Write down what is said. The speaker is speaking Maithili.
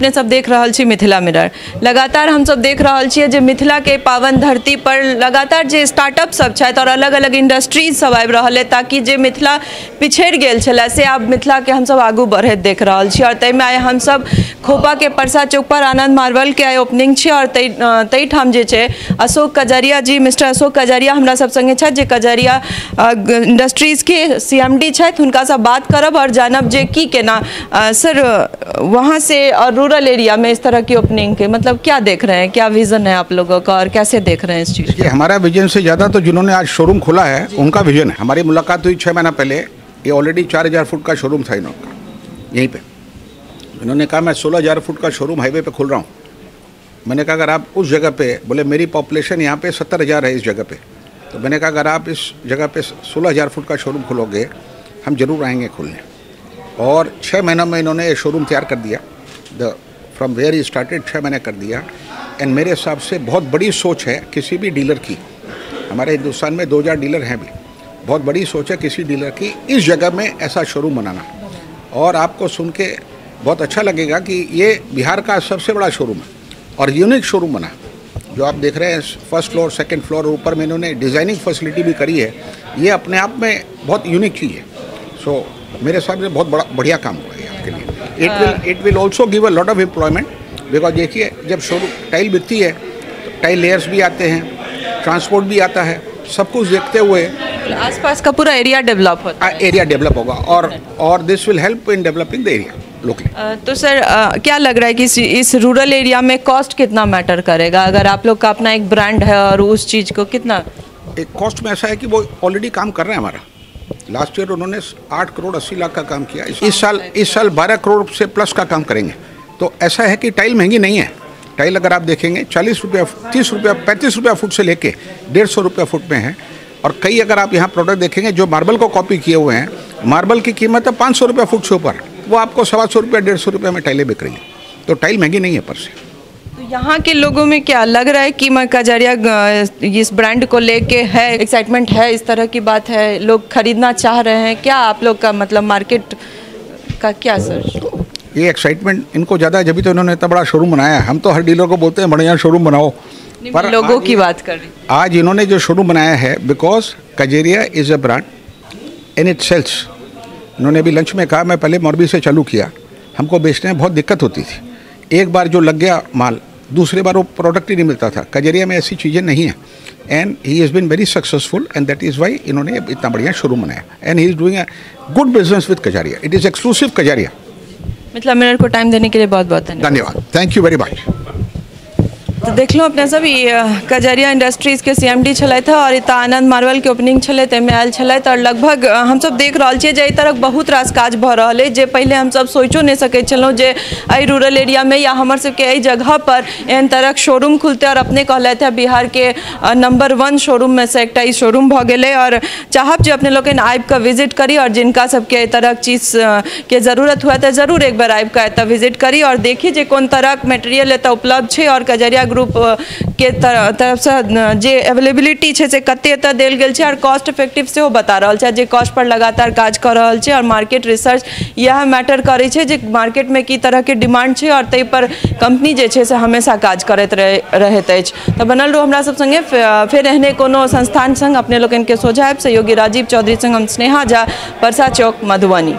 अपने सब देख रहल छी मिथिला मिरर। लगातार हम सब देख रहल छियै जे मिथिला के पावन धरती पर लगातार जे स्टार्टअप सब छथि और अलग अलग इंडस्ट्रीज सब आबि रहल है, ताकि जे मिथिला पिछड़ि गेल छलै से आब मिथिला के हमसब आगू बढ़ैत देख रहल छी। और ताहिमे आइ हमसब खोपा के परसा चौक पर आनंद मार्बल के आइ ओपनिंग छै और ताहि ठाम जे छै अशोक कजारिया जी, मिस्टर अशोक कजारिया हमरा सब संगे छथि, जे कजारिया इंडस्ट्रीज के CMD छथि। हुनकासँ बात करब और जानब जे की केना सर वहाँ से और रूरल एरिया में इस तरह की ओपनिंग के मतलब क्या देख रहे हैं, क्या विजन है आप लोगों का और कैसे देख रहे हैं इस चीज़? हमारा विजन से ज़्यादा तो जिन्होंने आज शोरूम खोला है उनका विजन है। हमारी मुलाकात हुई 6 महीना पहले, ये ऑलरेडी 4000 फुट का शोरूम था इन्होंने यहीं पे। इन्होंने कहा मैं 16,000 फुट का शोरूम हाईवे पे खोल रहा हूँ। मैंने कहा अगर आप उस जगह पे, बोले मेरी पॉपुलेशन यहाँ पे 70,000 है इस जगह पे, तो मैंने कहा अगर आप इस जगह पे 16,000 फुट का शोरूम खोलोगे हम ज़रूर आएंगे खोलने। और 6 महीनों में इन्होंने ये शोरूम तैयार कर दिया, the from where he started 6 महीने कर दिया। एंड मेरे हिसाब से बहुत बड़ी सोच है किसी भी डीलर की। हमारे हिंदुस्तान में 2000 डीलर हैं भी, बहुत बड़ी सोच है किसी डीलर की इस जगह में ऐसा शोरूम बनाना। और आपको सुन के बहुत अच्छा लगेगा कि ये बिहार का सबसे बड़ा शोरूम है और यूनिक शोरूम बना, जो आप देख रहे हैं फर्स्ट फ्लोर सेकेंड फ्लोर, ऊपर में इन्होंने डिज़ाइनिंग फैसिलिटी भी करी है। ये अपने आप में बहुत यूनिक चीज़ है। सो मेरे हिसाब से बहुत बड़ा बढ़िया काम हुआ है आपके लिए। It will also give a lot of employment, because देखिए जब शोरूम टाइल बिकती है तो टाइल लेयर्स भी आते हैं, ट्रांसपोर्ट भी आता है, सब कुछ देखते हुए आसपास का पूरा एरिया डेवलप होता है, एरिया डेवलप होगा और this will help in developing the area locally. तो सर क्या लग रहा है कि इस रूरल एरिया में कॉस्ट कितना मैटर करेगा? अगर आप लोग का अपना एक ब्रांड है और उस चीज़ को कितना एक कॉस्ट में ऐसा है कि वो ऑलरेडी काम कर रहे हैं। हमारा लास्ट ईयर उन्होंने 8 करोड़ 80 लाख का काम किया, इस साल 12 करोड़ से प्लस का काम करेंगे। तो ऐसा है कि टाइल महंगी नहीं है। टाइल अगर आप देखेंगे 40 रुपया, 30 रुपया, 35 रुपया फुट से लेके 150 रुपया फुट में है। और कई अगर आप यहाँ प्रोडक्ट देखेंगे जो मार्बल को कॉपी किए हुए हैं, मार्बल की कीमत है 500 रुपया फुट से ऊपर, वो आपको 125 रुपया 150 रुपये में टाइलें बिक रही हैं। तो टाइल महंगी नहीं है पर से। तो यहाँ के लोगों में क्या लग रहा है कि मैं कजारिया इस ब्रांड को लेके है, एक्साइटमेंट है, इस तरह की बात है, लोग खरीदना चाह रहे हैं क्या? आप लोग का मतलब मार्केट का क्या सर? ये एक्साइटमेंट इनको ज़्यादा है, जब भी तो इन्होंने इतना बड़ा शोरूम बनाया है। हम तो हर डीलर को बोलते हैं बढ़िया शोरूम बनाओ, पर लोगों की बात कर रही। आज इन्होंने जो शोरूम बनाया है, because Kajaria is a brand and it sells. इन्होंने अभी लंच में कहा मैं पहले मोरबी से चालू किया, हमको बेचने में बहुत दिक्कत होती थी। एक बार जो लग गया माल, दूसरे बार वो प्रोडक्ट ही नहीं मिलता था। कजारिया में ऐसी चीज़ें नहीं हैं and he has been very successful and that is why इन्होंने इतना बढ़िया शोरूम बनाया and he is doing a good business with Kajaria. It is exclusive Kajaria. Mithila Mirror को टाइम देने के लिए बहुत बहुत धन्यवाद। Thank you very much. तो देख लो अपने सब कजारिया इंडस्ट्रीज के CMD छलथि और एतऽ आनंद मार्बल के ओपनिंग छलै ताहिमे आयल छलथि। और लगभग हमसब देख रहल छियै जे एहि तरहक बहुत रास काज भऽ रहल अछि जे पहिले हमसब सोचियो नहि सकैत छलहुँ जे एहि रूरल एरियामे या हमर सबके एहि जगह पर एहन तरहक शोरूम खुलतै। और अपने कहलथि हँ बिहार के नंबर 1 शोरूममे से एकटा ई शोरूम भऽ गेलै। और चाहब जे अपने लोकनि आबिकऽ विजिट करी और जिनका सबके एहि तरहक चीजके जरूरत हुए तऽ जरूर एक बेर आबिकऽ एतऽ विजिट करी और देखी जे कोन तरहक मटेरियल एतऽ उपलब्ध छै और कजारिया ग्रुप के तरफ से जे अवेलेबिलिटी छै से कते एतऽ देल गेल छै और कॉस्ट इफेक्टिव सेहो बता रहल छै, जे कॉस्ट पर लगातार काज कऽ रहल छै। और मार्केट रिसर्च इएह मैटर करै छै जे मार्केटमे की तरहके डिमांड छै और ताहि पर कंपनी जे छै से हमेशा काज करैत रहैत अछि। तऽ बनल रहू हमरा सब संगे, फेर एहने कोनो संस्थान संग अपने लोकनिके सोझा आयब। सहयोगी राजीव चौधरी संग हम स्नेहा झा, परसा चौक, मधुबनी।